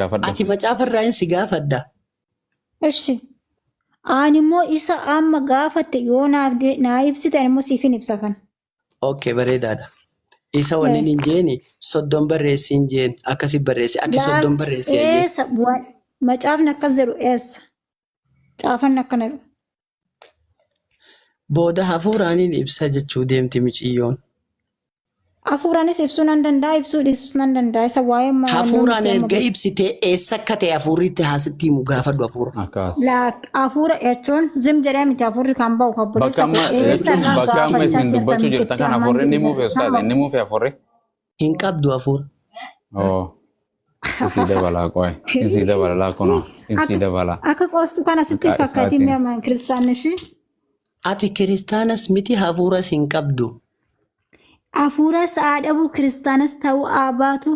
Gaafadhu. Ati macaafa irraa hin si gaafadha. Eshi. Ani immoo isa amma gaafatte yoo naaf naa ibsite ani immoo siifin ibsa kana. Okay, bareedaadha. Isa wanni hin jeeni soddon barreessi hin jeen akkasi barreessi. Ati soddon barreessi ayyee. Eessa macaafni akkas jedhu eessa? Caafanni akkana jedhu. Booda hafuuraaniin ibsa jechuu deemti miciyyoon. Hafuuraanis ibsuu nan danda'a, ibsuu dhiisuus nan danda'a. Isa waa'ee Hafuuraan nuti amma erga ibsitee eessa akka ta'e hafuurri itti haasitti himu gaafadhu hafuura. Akkas. Laak hafuura jechuun zim jedhee miti hafuurri kan ba'u Bakka obboleessa amma koo eessa jechuun irraa bakka amma gaafachaa isin jirta dubbachuu miti jirtan itti kan ammaan hafuurri ni jiru muufe ustaaz nama inni muufe hafuurri. Hin qabdu hafuura. Oo. Isii dabalaa qoy. Isii dabalaa kunoo. Isii Akka dabalaa. akka qoostu kana sitti Maqaa fakkaatiin isaatiin. mi'a kiristaanni ishee. Ati kiristaanas miti hafuuras hin qabdu. Hafuuras haa dhabu kiristaanas ta'uu haa baatu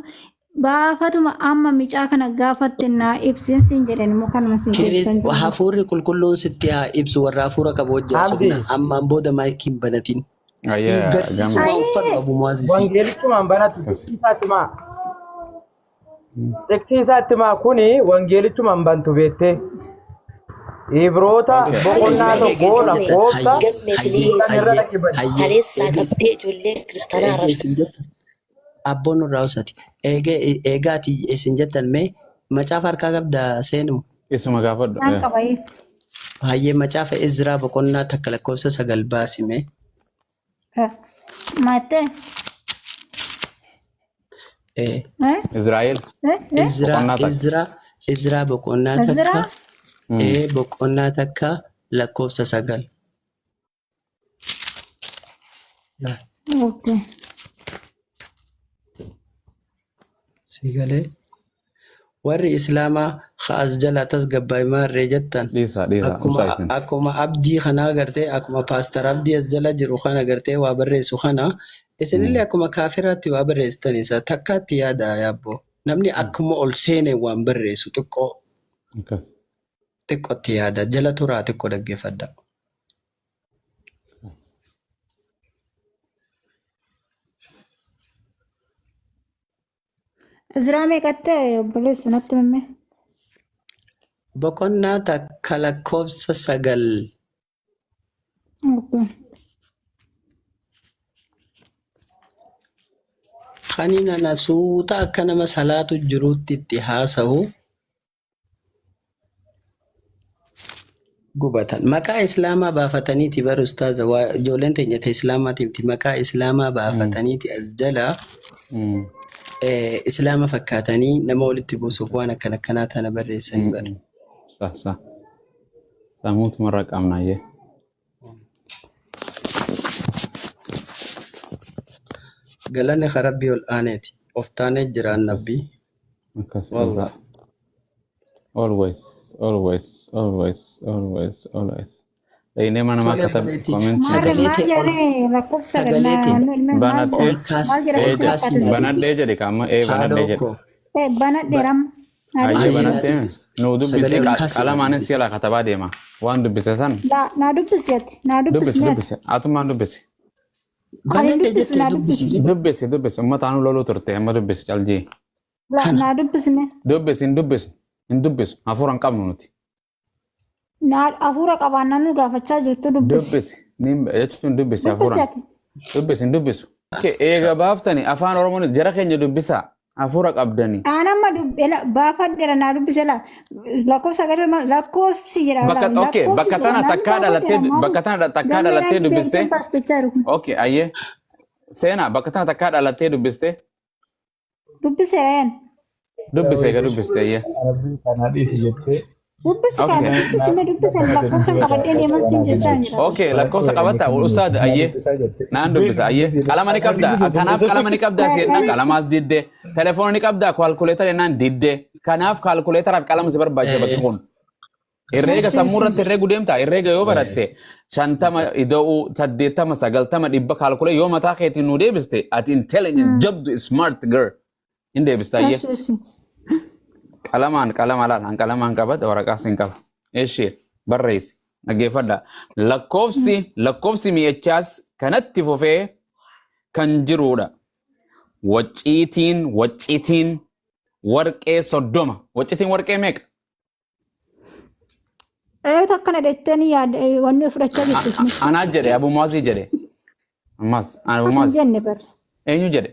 baafatuma amma micaa kana gaafatte naa ibsin siin jedhan immoo kanuma siin ibsan jedhan. Hafuurri qulqulluun sitti haa ibsu warra hafuura qabu wajjin Hamdi. haasofna. Ammaan booda maayikii hin banatin. Ayyaa gama. Garsiisuma uffadhu abumaasisi. Wangeelichumaan banatu xiqqii isaatti maa. Xiqqii isaatti maa kuni wangeelichumaan bantu beettee. Ibroota boqonnaa tokko lakkoofsa Gamme kudhan please irra dhaqi bani. kaleessaa qabdee ijoollee kiristaanaa arrabsa. Abboon irraa usati. Eegaati isin jettan mee macaafa harkaa qabdaa seenu. Isuma gaafadhu. Naan qaba ee. Hayyee macaafa Izraa boqonnaa takka lakkoofsa 9 baasi mee. Maattee? Eh, Eh? Israa'el Eh? Eh? Izraa boqonnaa takka. Izraa Izraa boqonnaa takka Izraa? boqonnaa takka lakkoofsa 9. Okay. Si galee warri Islaamaa ka as jalaa tasgabbaa'e maarree jettan Dhiisa dhiisa akkuma ibsaa isin. akkuma abdii kanaa gartee akkuma paastar abdii as jala jiru kana gartee waa barreessu kana isinillee akkuma kaafiraatti waa barreessitan isa takkaatti yaada yaabboo namni akkuma ol seene waan barreessu xiqqoo Akkas. xiqqootti yaada jala turaa xiqqoo dhaggeeffadha. Izraa meeqattee obboleessu natti himme? Boqonnaa takka lakkoofsa 9. Okay. Kani nana suuta akka nama salaatu jiruutti itti haasahu gubatan. Maqaa Islaamaa baafataniiti bar ustaaza waa ijoolleen teenya ta Islaamaatiifti maqaa Islaamaa baafataniiti as jala Islaama fakkaatanii nama walitti buusuuf waan akkana akkanaa tana barreessanii bar. Sa sa. Samuutumarra qabnaayyee. Galanni ka Rabbii ol aaneeti. Of taanee jiraan nabbii. Akkas Wallah. Always, always, always, always, always. Dhaynee mana Tole katab obboleettii comment Maarre sagalee maal tee ol jedhee lakkoofsa sagalee tee maal Banattee ol kaas maal jedha ol ee sitti jedhe kaasii fakkaate? na banadhee dubbisi. jedhe kaama ee banadhee Haadhoo jedhe. koo. Eh banadheeram. Naa Hayyee Hayyee dubbisi. na banattee dubbisi. nuu dubbisi Sagalee ol kaasii na qalamaanis dubbisi. jala katabaa deema waan dubbise san Laa naa dubbisi ati naa dubbisi dubbisi mee ati. dubbisi atummaan dubbisi Ani hin Banadhe dubbisu jettee naa dubbisi. dubbisi. dubbisi dubbisi ummataanuu loluu turte amma dubbisi caljii Laa Kana. naa dubbisi mee. dubbisi hin dubbisu hin dubbisu hafuura hin qabnu nuti Naa hafuura qabaannaan nu gaafachaa jirtu dubbisi. dubbisi ni jechuun dubbisi Dubbisi hafuuraan ati. dubbisi hin dubbisu. Okay, eega baaftani afaan oromoon jara keenya dubbisaa hafuura qabdanii. Aan amma baafadheera naa dubbise laa lakkoofsa gadi lakkoofsi jedha Bakka laa okay, lakkoofsi bakka jedha tana naan takkaa dhalattee baafadheera maali bakka tana takkaa gammee dhalattee naan dubbistee beekteen paastichaa jiru kun okay ayyee seenaa bakka tana takkaa dhalattee dubbistee dubbiseera yan dubbise eega dubbiste ayyee. Rabbii kana dhiisi jettee dubbisi kaana Okay. dubbisi mee dubbise lakkoofsan qabadhee deeman siin jechaa hin jira Okay, lakkoofsa qabatta ustaad ayyee naan dubbisa ayyee qalama ni qabda kanaaf qalama ni qabda si jennaan qalamaas didde telefoona ni qabda kaalkuleetara jennaan didde kanaaf kaalkuleetaraaf qalama si barbaachisa bakki kun. Herreega Eshi sammuu eshi irratti herreegu deemta. Herreega yoo baratte 50 ida'uu 80 90 100 kaalkulee yoo mataa keetiin nu deebiste ati intelligent jabdu smart girl hin deebista ayyee. eshi eshi Qalamaan qalama laal an qalamaan qabadha waraqaas hin qaba. Eshi barreessi dhaggeeffadha. Lakkoofsi lakkoofsi mi'achaas kanatti fufee kan jirudha. Wacciitiin wacciitiin Warqee 30. Waccitiin warqee meeqa? Eeyyatu akkana jettanii yaada wanni fudhachaa jirtu. Anaa jedhe, Abu Muazii jedhe. Ammas Abu Ati hin Muaz jenne bar. eenyu jedhe?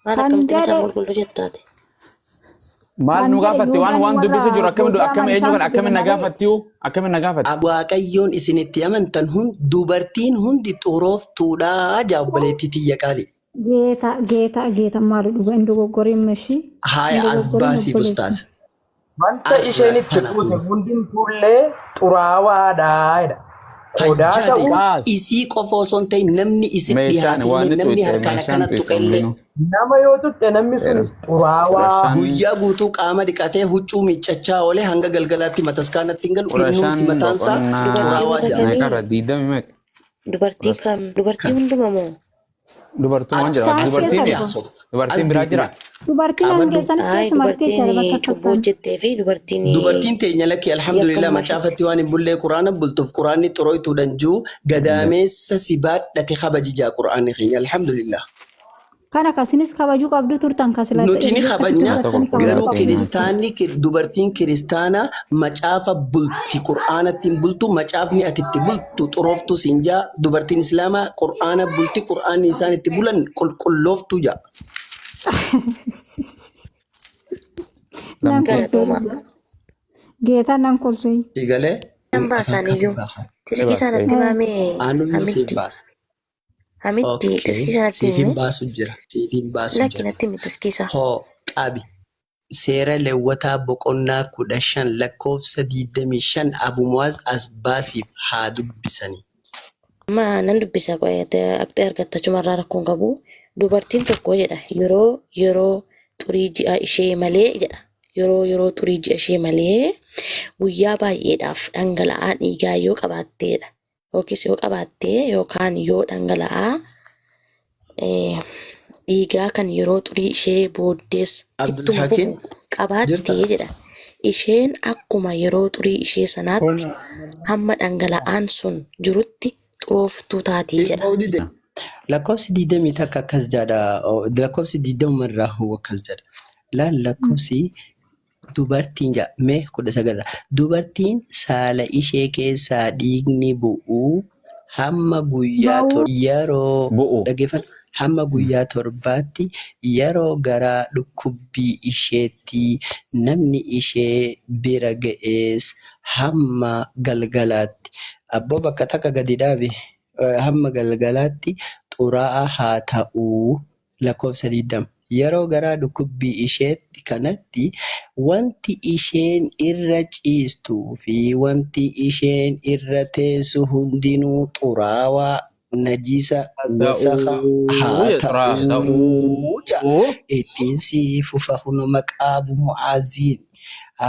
Maal Kan akkamitti jedhe macaafa qulqulluu jettaati? Maal Kan nu jedhe gaafatti? Waan Yihuudaan waan dubbisu warra jiru akkamiin booji'aman akkamiin eenyu kana isaantu jedhe akkamiin na malee. gaafattiyu? Akkamiin na gaafatti? Waaqayyoon isinitti amantan hun dubartiin hundi xurooftuudhaa jaabboleettii tiyya qaali. Geeta geeta geeta maalu dhuga hin dogoggoriin mishii. Hin Haaya as dogoggoriin baasii obboleessa. bustaasa. Wanta isheen Arra itti tana fuute hundumtuullee xuraawaadha jedha. Qodaa fayyaa ta'uu ta'e Baas. isii qofa osoo hin ta'in namni isin Meeshaan dhiyaatellee waan ni namni tuqxe harkaan meeshaan akkana tuqxe tuqellee hundinuu. nama yoo tuqxe namni Seera. sun xuraawaa. 15 guyyaa guutuu qaama dhiqatee huccuu miiccachaa oolee hanga galgalaatti mataskaanatti hin galu kudha innumti shan mataansaa boqonnaa Dubartii xuraawaa warra jedhama. kamii? meeqarra 20 meeqa? Dubartii kam? Dubartii hunduma moo? Dubartummaan jira. Isaanis keessa Dubartiin Asitti argamu. haasofna. As dubartiin biraa deebina. jira. Dubartiin Qabadhu. hangeessanis Ay, keessuma argee jira dubartiin bakka akkas cubbuu ta'an. hojjettee fi dubartiin Dubartiin teenya lakki alhamdulillah yakkammaa macaafatti waan hin bullee quraana bultuuf quraanni xurooytuudhaan jiru gadaameessa si baadhate kabajijaa quraanni keenya alhamdulillah. Kana kasinis kabajuu qabdu turtan kasila Nuti ni iddoo akkasitti kabajna Mata hubattanii kabajuu garuu qulqulluu qabdu. keenyaa. kiristaanni dubartiin kiristaanaa macaafa bulti qur'aanatti hin bultu macaafni ati itti bultu xurooftu siin jaa dubartiin islaamaa qur'aana bulti qur'aanni isaan itti bulan qulqullooftu jaa. Nan Lamxii. kolfee galatooma. dhugaa. Geetaan nan kolfee. Sigalee Nan afaan baasan kam iyyuu. baasa? Ni Tiskii sanatti baastee. maamee Aanuyyuu siif Hamiddi. baasa. Hamiddi Okay. tiskii sanatti Siif hin hime. baasu jira. Siif hin baasu Lakki jira. natti himi tiskii isaa. Hoo qabi. Seera Lewwataa boqonnaa 15 lakkoofsa 25 Abu Muwaaz as baasiif haa dubbisani. Amma nan dubbisa aqxee argatta achumarraa rakkoon qabu. Dubartiin tokko jedha yeroo yeroo xurii ji'a ishee malee jedha. Yeroo yeroo xurii ji'a ishee malee guyyaa baay'eedhaaf dhangala'aa dhiigaa yoo qabaatteedha. Yookiis yoo qabaattee yookaan yoo dhangala'aa dhiigaa kan yeroo xurii ishee booddees Abdul ittuma Hakim fufu qabaattee jirta? jedha. Isheen akkuma yeroo xurii ishee sanaatti hamma dhangala'aan sun jirutti xurooftuu taatii jedha. Lakkoofsi 21 akkas jedha. Lakkoofsi 20 irraa hoo akkas jedha. Laal lakkoofsi dubartiin jedha mee 19 irraa. Dubartiin saala ishee keessaa dhiigni bu'u hamma guyyaa Ba'uu. yeroo Bu'u. dhaggeeffadhu hamma guyyaa torbaatti yeroo garaa dhukkubbii isheetti namni ishee bira ga'es hamma galgalaatti abboo bakka takka gadi dhaabi hamma galgalaatti xuraa'aa haa ta'uu lakkoofsa 20 yeroo garaa dhukkubbii isheetti kanatti wanti isheen irra ciistuu fi wanti isheen irra teessu hundinuu xuraawaa najisa wasakha Ta'uu haa xuraa'aa ta'uu jedha. ta'uu. Ittiin si fufa kuno maqaa Abu Mu'aaziin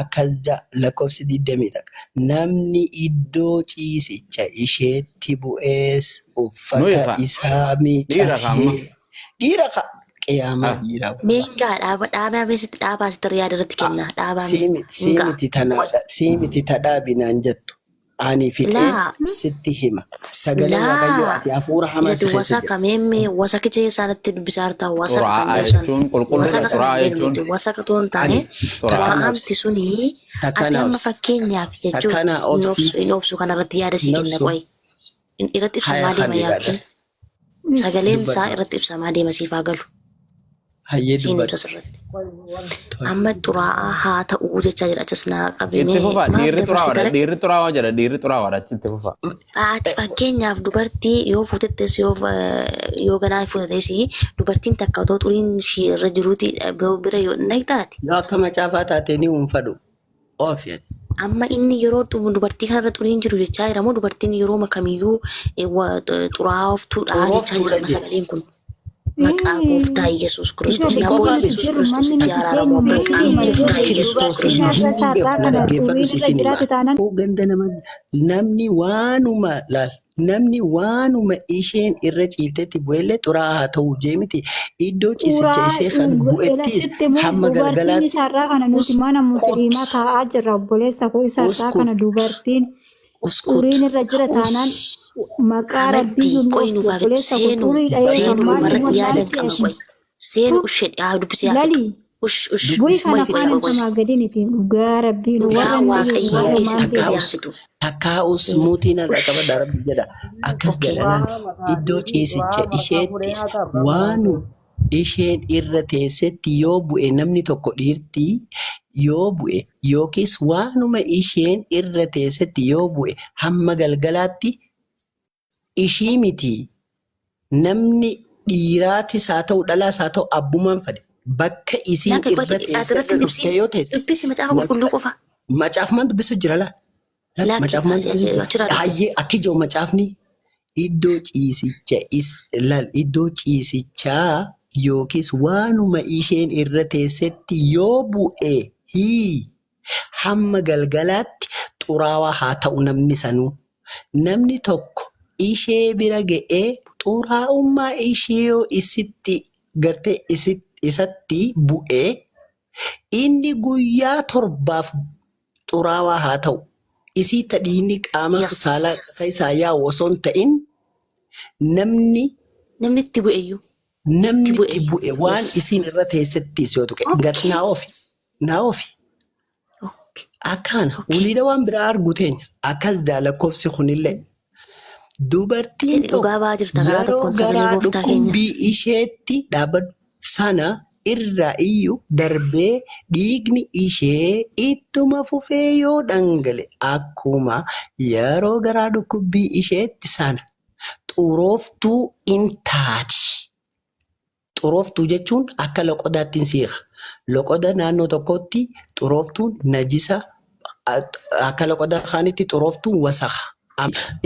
akkas jedha lakkoofsi 21. Namni iddoo ciisicha isheetti bu'ees Nuyi uffata kaa. isaa Dhiira kaa amma. miicatee dhiira ka qiyaamaa Ah. dhiiraa Mee wallah. hin ga'a dhaaba dhaabaa meesitti dhaabaa asitti yaada irratti kenna dhaabaa mee hin ga'a. Siimiti tanaadha siimiti tadhaabinaan jettu ani fixee Laa sitti hima sagalee Waaqayyoo laa ati hafuura hamaa si isati keessa wasaka jira. meemmee wasakicha isaanitti dubbisaa jirta wasaka kan Xuraa'aa jedhu san jechuun qulqulluudha. wasaka sana Xuraa'aa hin beeknu jechuun nuti wasaka otoo hin taane Ani xuraa'aa. takka na xuraa'aamti obsi suni takka ati na amma obsi fakkeenyaaf jechuun takka na hin obsi obsu hin obsu kanarratti yaada sii hin kenna obsu qo'i irratti haya ibsamaa deema kan yaakiin jedhaadha sagaleen isaa dubbadhu irratti ibsamaa deema siif haa galu hayyee siin dubbadhu ibsa sirratti. tole. Amma xuraa'aa haa ta'uu jechaa jira achas naa Itti qabimee fufa. maal Dhiirri dabarsite xuraawaadha. ree? Dhiirri xuraawaa jedha. Dhiirri xuraawaadha. Achi itti fufa. Ati fakkeenyaaf dubartii yoo fuutettes yoo ganaa fuutettes dubartiin takka otoo xuriin ishii irra jiruuti bira yoo naqxaati. Yoo akka macaafaa taate ni hunfadhu oof jedhe. Amma inni yeroo dubartii kanarra xuriin jiru jechaa jira moo dubartiin yeroo kamiyyuu xuraa'ooftuudha jechaa jira Xurooftuudha amma jedhe. sagaleen kun. Maqaa gooftaa Yesuus Kiristoos Ija namoonni qofaan Yesuus jiru Kiristoos manni itti nuti araaramu teenyu maqaa hunduma gooftaa jiru Yesuus dubartiin Kiristoos. har'a Hin isaarraa beeku na kana dhaggeeffadhu xuriin irra siifin hima. jiraate taanaan Koo ganda nama namni waanuma laal namni waanuma isheen irra ciiftetti bu'ellee xuraa'aa haa ta'u jee miti iddoo ciisicha xuraa ishee kan bu'ettis sitti immoo hamma dubartiin galgalaatti isaarraa kana nuti mana uskut musliimaa taa'aa jirra obboleessa koo isaarraa kana uskut dubartiin uskut xuriin irra jira taanaan us maqaa rabbii Amaddi nu qoy ooftu nuuf haa fixu obboleessa koo seenu xuriidha yoo seenu kan maal dhumarratti immoo yaada hin maal qabna ta'e qoy seenu ishee haa dubbisee haa fixu. lali. Ush ush Bu'i isuma kana fi afaan qoy qoy. intamaa gadin itiin dhugaa rabbiin Dhugaa warra inni waaqayyoo warra isin maal akka jedha. obsitu. Takkaa'us muutii narra Ush. qabadha rabbi jedha. Akkas Okay. jedha laal. Iddoo ciisicha isheettis waanu isheen irra teessetti yoo bu'e namni tokko dhiirtii yoo bu'e yookiis waanuma isheen irra teessetti yoo bu'e hamma galgalaatti ishii miti namni dhiiraatis haa ta'u dhalaas haa ta'u abbumaan fedhe bakka isiin Lakki irra qoy teesserra asirratti hin dhuftee ibsin. yoo teesse Dubbisi macaafa qulqulluu qofa. macaafumaan dubbisu jira laa. Lakki Macaafumaan dubbisu jira. achirraa dubbisi. Hayyee akki jiru macaafni iddoo ciisicha is laal iddoo ciisichaa yookiis waanuma isheen irra teessetti yoo bu'e hii hamma galgalaatti xuraawaa haa ta'u namni sanuu. Namni tokko ishee bira ga'ee xuraa'ummaa ishee yoo isitti gartee isatti bu'e inni guyyaa torbaaf xuraawaa haa ta'u. Isii tadhiinni qaama Yes. saalaa isaa yaa'u osoo hin ta'in namni Namni itti bu'e iyyuu. namni Itti bu'e. itti bu'e waan Yes. isiin irra teessettis yoo tuqe gad Okay. naa oofi naa oofi. Okay. Akkaana Okay. waliidha waan biraa argu teenya akkas daa lakkoofsi kunillee dubartiin Jedhi tokko dhugaa ba'aa jirta karaa yeroo tokkoon sagalee garaa gooftaa keenya. dhukkubbii isheetti dhaabbatu sana irraa iyyuu darbee dhiigni ishee ittuma fufee yoo dhangale akkuma yeroo garaa dhukkubbii isheetti sana xurooftuu in taati. Xurooftuu jechuun akka loqodaatti hin siiqa. Loqoda naannoo tokkotti xurooftuun najisa akka loqoda kaanitti xurooftuun wasakha.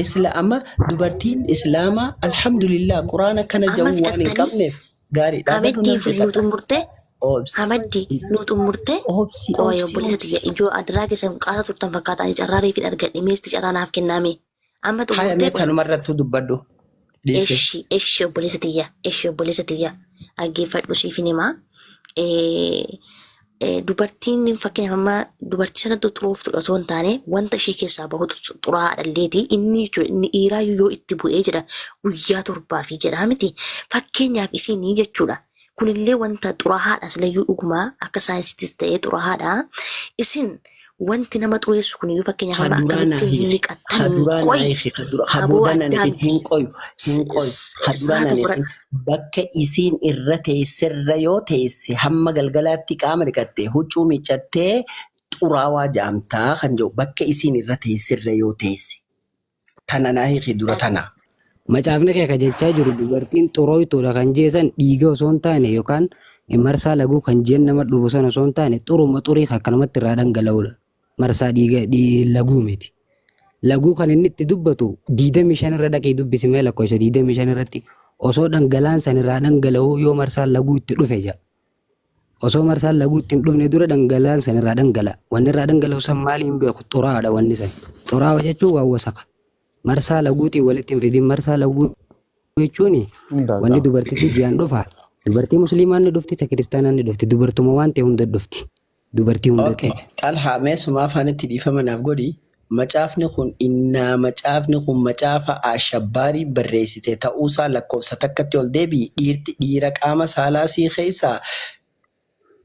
Islaama dubartiin islaamaa alhamdulillah quraana kana Amma jedhu waan hin fixattanii qabneef gaariidha. Dhaabbadhu Hamaddii nan fi nuu fixadha. xumurtee Obsi. Hamaddii nuu xumurtee Obsi qo'ee obsi obboleessa obsi. tiyya ijoo adiraa keessan qaasa turtan fakkaata ani carraa reefin argadhe meesti carraa naaf kennaame amma Haya xumurtee mee qo'e tanumarrattuu dubbadhu. Dhiisi. eshi eshi obboleessa tiyya eshi obboleessa tiyya dhaggeeffadhu siifin himaa. Dubartiin fakkeenyaaf amma dubartii sanatti xurooftuudha osoo hin taane wanta ishee keessaa bahutu xuraa'aadha illeeti inni jechuudha inni dhiiraa yoo itti bu'ee jedha guyyaa torbaa fi jedha miti fakkeenyaaf isinii jechuudha kunillee wanta xuraa'aadha silayyuu dhugumaa akka saayinsiitis ta'ee xuraa'aadha isin wanti nama xureessu kuniyyuu fakkeenyaaf amma Kaduraa naa akkamittiin hiiki. niqattanii Kaduraa naa qoy hiiki. Kaduraa haboo kabooda naan addaa hiiki. miti Hin qoyu. Hin qoyu. Kaduraa sirraata naan godhadha. hiiki. Bakka isiin irra teesserra yoo teesse hamma galgalaatti qaama dhiqatte huccuu miiccattee xuraawaa jaamtaa kan jedhu bakka isiin irra teesserra yoo teesse. Tana naa hiiki dura tana. Macaafni kee ka jechaa jiru dubartiin xurooytuudha kan jeesan dhiiga osoo hin taane yookaan marsaa laguu kan jeen nama dhufu sana osoo hin taane xuruma xurii akkanumatti irraa dhangala'uudha. Marsaa dhiiga laguu miti. Laguu kan inni itti dubbatu 25 irra dhaqee dubbisi mee lakkoofsa 25 irratti osoo dhangala'aan san irraa dhangala'uu yoo marsaan laguu itti dhufe jedha. Osoo marsaan laguu itti hin dhufne dura dhangala'aan san irraa dhangala'a. Wanni irraa dhangala'u san maali hin beeku xuraa'aadha wanni san. Xuraa'a jechuun waan wasaka. Marsaa laguutiin walitti hin fidin marsaa laguu jechuun wanni dubartitti ji'aan dhufa. Dubartii musliimaan ni dhufti, ta kiristaanaan ni dhufti. Dubartuma waan ta'e hunda dhufti. Dubartii hundatti. Okay. Xalhaa mee sumaa afaanitti dhiifama naaf godhi. Macaafni kun innaa macaafni kun macaafa ashabbaarii barreessite ta'uusaa lakkoofsa takkatti ol deebi'i. Dhiirti dhiira qaama saalaa sii keessaa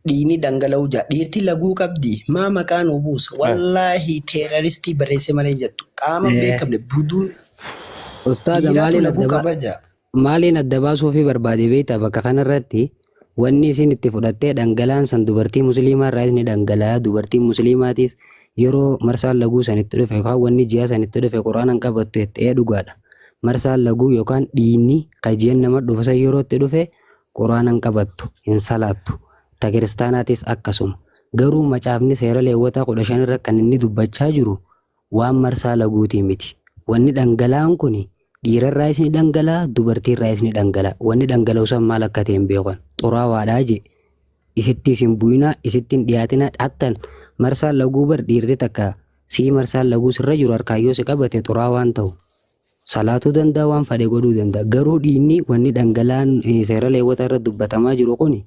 dhiigni dhangala'uu jira. Dhiirti laguu qabdi. Maa maqaa nuu buusa? Wallaahi teeraristii barreesse malee hin jettu. Qaama hin beekamne buduun Ustaaza dhiiraatu maaliin laguu adda qaba jaa. maaliin adda baasuufii barbaade beektaa bakka kanarratti wanni isin itti fudhattee dhangala'aan san dubartii musliimaa irraa ni dhangala'a dubartiin musliimaatis yeroo marsaan laguu san itti dhufe yookaan wanni ji'a san itti dhufe quraanaan qabattu jettee dhugaadha. Marsaan laguu yookaan dhiigni qajeelin nama dhufu san yeroo itti dhufe quraanaan qabattu hin salaattu. Ta kiristaanaatis akkasuma. Garuu macaafni seera leewwataa 15 irra kan inni dubbachaa jiru waan marsaa laguutii miti. Wanni dhangala'aan kun dhiirarraayis ni dhangala'a, dubartiirraayis ni dhangala'a. Wanni dhangala'u san maal akka ta'e hin beekan. Xuraawaadhaa jee. Isittis hin bu'inaa, isitti hin dhiyaatinaa. Hattan marsaan laguu bar dhiirti takka sii marsaan laguu sirra jiru harkaayyoo si qabate xuraawaan ta'u. Salaatuu danda'a waan fedhe godhuu danda'a. Garuu dhiigni wanni dhangala'aan seera leewwataa irra dubbatamaa jiru kun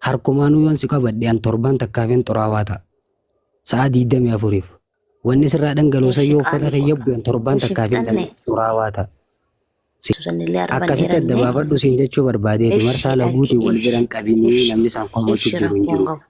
harkumaanuu yoon si qabadhe an torban takkaafin xuraawaa ta'a. Sa'a 24f. Wanni sirraa dhangala'u san Eshi yoo uffata qaalii kiyya bu'an torban Ishi takkaafin fixanne. xuraawaa ta'a. Susanillee arban Akkasitti adda dheeranne. baafadhu siin jechuu barbaadeeti. Ishi Marsaa laguutiin wal ishi bira hin qabinii ishi namni isaan komachuu ishi jiru hin rakkoon jiru. qabu.